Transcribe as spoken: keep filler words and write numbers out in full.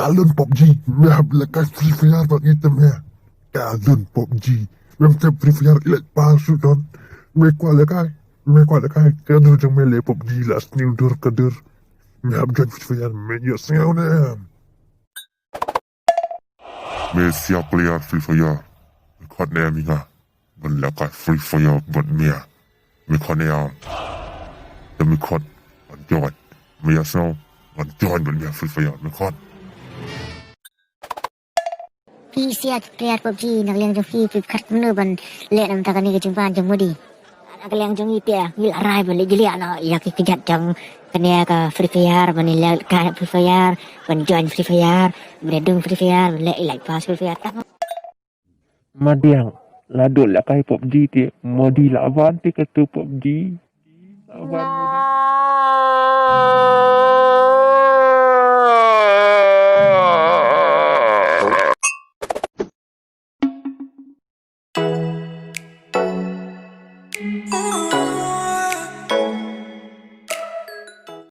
Alun PUBG, me hap lehkai Free Fire bad ngi te me. Ka alun PUBG, mem tep Free Fire, i lait pass shu don. Me kwah lehkai, me kwah lehkai. Ka dur jong me leh PUBG, la sniew dur ka dur. Me hap join Free Fire, me ïohsngew ne em? Me sia player Free Fire. Me khot ne em ïa nga ban lehkai Free Fire bad me? Me khot ne em? Te me khot ngan join. Me ïohsngew, ngan join bad me Free Fire, me khot. Phi sia player PUBG, na ka liang jong phi, phi khat kumno ban leh na ka bynta kane ka jingban jong Modi? Na ka liang jong ngi te, ngi la rai ban leh jliah noh ïa ki kjat jong kane ka Free Fire, ban lehkai Free Fire, ban join Free Fire, ban ïadung Free Fire, ban leh i lait pass Free Fire. Tang madiang, la dok lehkai PUBG te, Modi la ban te katu PUBG. La ban Modi.